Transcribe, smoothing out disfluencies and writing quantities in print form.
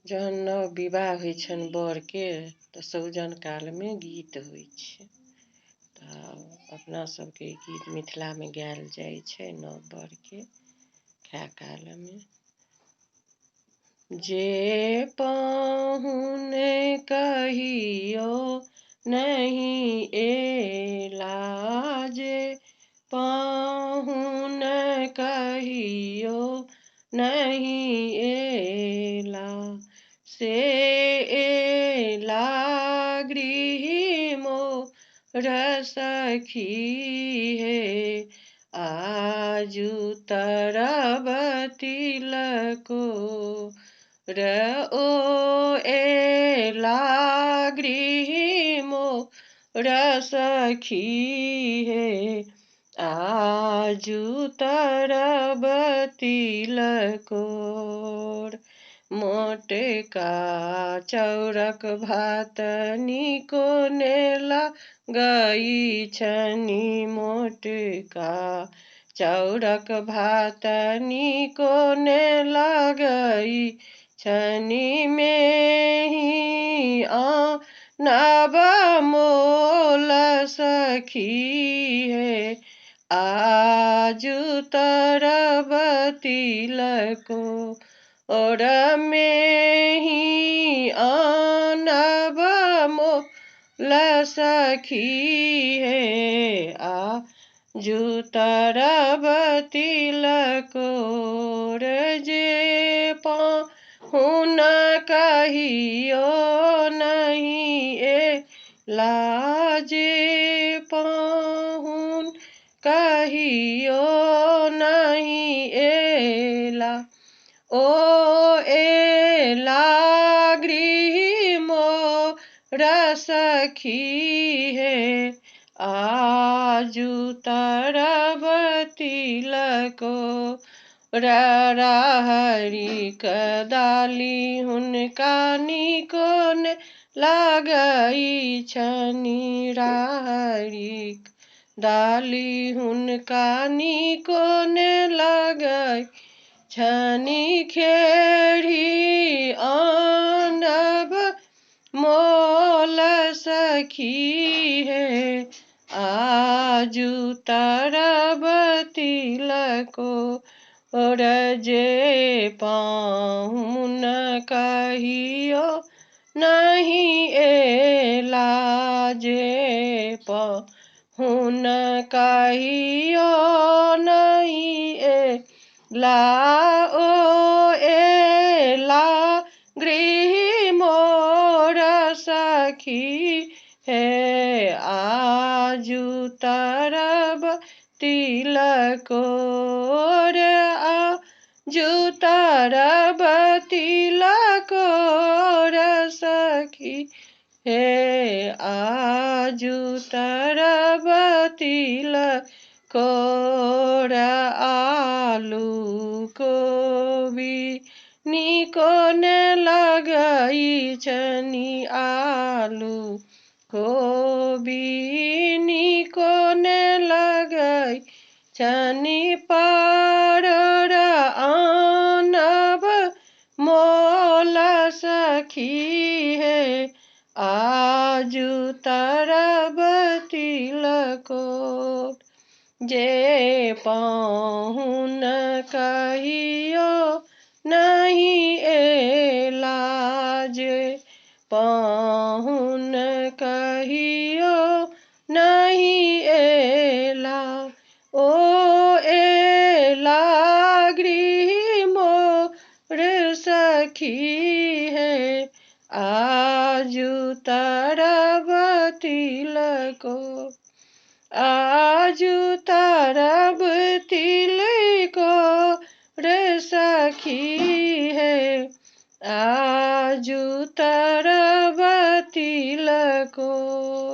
जहन नव विवाह होइ छनि बरके तऽ सौजन कालमे गीत होइ छै। तऽ अपना सबके गीत मिथिलामे गायल जाइ छै नव बरके खाय कालमे। जे पाहुन कहियो नहि एला, जे पाहुन कहियो नहि एला, से एला गृह मोर सखी हे, आजु तरब तिलको र ओ एला गृह मोर सखी हे, आजु तरब तिलकोर। मोटका चाउरक भात नीको ने लगै छनि, मोटका चाउरक भात नीको ने लगै छनि, मेही आनब मोल सखी हे, आजु तरब तिलको और मेही आनब मोल सखी हे, आजु तरब तिलकोर। जे पाहुन कहियो नहि एला, जे पाहुन कहियो नहि एला, ओ एला गृह मोर सखी हे, आजु तरब तिलको राहरिक दालि हुनका नीको ने लगै छनि, राहरिक दालि हुनका नीको ने लगै छनि, खेरही आनब मोल सखी हे, आजु तरब तिलको और जे पाहुन कहियो नहि एला, जे पाहुन कहियो नहि एला, ओ एला गृह मोर सखी हे, आजु तरब तिलकोर, आजु तरब तिलकोर सखी हे, आजु तरब तिलकोर। आलू कोबी नीको ने लगै छनि, आलू कोबी नीको ने लगै छनि, परोर आनब मोल सखी हे, आजु तरब तिलकोर। जे पाहुन कहियो नहि एला, जे पाहुन कहियो नहि एला, ओ एला गृह मोर सखी हे, आजु तरब तिलको, आजु तरब तिलकोर सखी हे, आजु तरब तिलकोर।